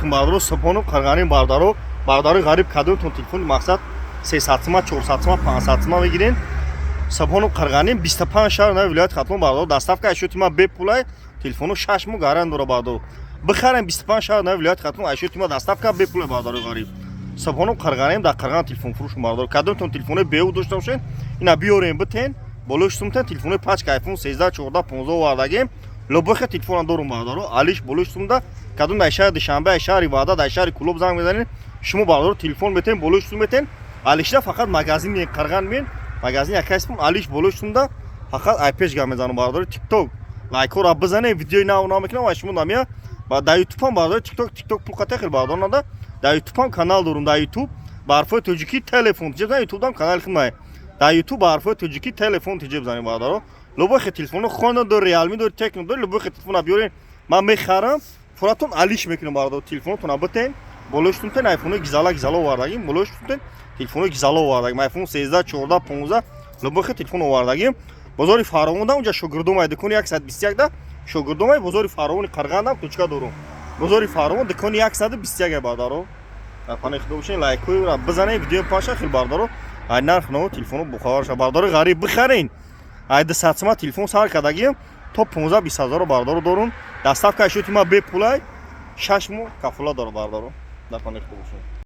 Алейкум, бародаро. Субҳону Қарғаним, бародаро. Бародарои ғариб, кадомтон телефони, мақсад, 300 сума, 400 сума, 500 сума мегирен? Субҳону Қарғаним, 25 шаҳр на вилояти Хатлон, бародаро, доставка ашёти ма бепулай. Телефону 6 моҳ гарант дора, бародаро. Бихарем, 25 шаҳр на вилояти Хатлон ашёти ма доставка бепулай, бародарои ғариб. Субҳону Қарғаним, дар Қарған телефонфурӯш, бародаро. Кадомтон телефонои беу дошта бошен, ина биёрем, битен, болои сумтен. Телефонои пачка iPhone 13, 14, 15 овардагем. Любой хел телефона дорум, бародаро. Алиш болои сумда. Кадом дар шаҳри Душанбе, ай шаҳри Ваҳдат, ай шаҳри Кулоб занг мезанед, шумо, бародаро, телефон метен, болои сум метен. Алишда фақат магазин мен, Қарған мен, магазин якайспон. Алиш болои сумда фақат ай пеш гап мезанам, бародаро. Тикток лайкҳоро бизанед, видеои нав нав мекунам ва шумо намия. Ба дар Ютубам, бародаро, тикток пул қатия хел, бародаро, нада. Дар Ютубам канал дорум, дар Ютуб ба ҳарфҳои тоҷикӣ «Телефон тиҷеб» зан, Ютубдам канали худмай. Дар Ютуб ба ҳарфҳои тоҷикӣ «Телефон тиҷеб» занед, бародаро. Любой хел телефоно, Хона дор, Реалми дор, Техно дор, любой хел телефона биёрен, ман мехарам, фуратон алиш мекунам, бародаро. Телефонотона битен, болои сумтен. Айфонои гизала гизала овардагим, болои сумтен. Телефонои гизала овардагим, айфон 13, 14, 15, любой хел телефон овардагим. Бозори Фаровонда, унҷа шогирдомай, дукони 121 да шогирдомай. Бозори Фаровони Қарғандам точка дорум. Бозори Фаровон, дукони 121, бародаро. Дар панои Худо бошен, лайкҳои бизанед, видеои паша хел, бародаро. Ай нарх наво телефоно бухабар ша, бародарои ғариб, бихарен. Ай 200 сума телефон сар кардагием то 15 20 ҳазоро, бародаро, дорум. Доставка ашёти ма бепулай, 6 моҳ кафола дора, бародаро. Дар панои Худо бошен.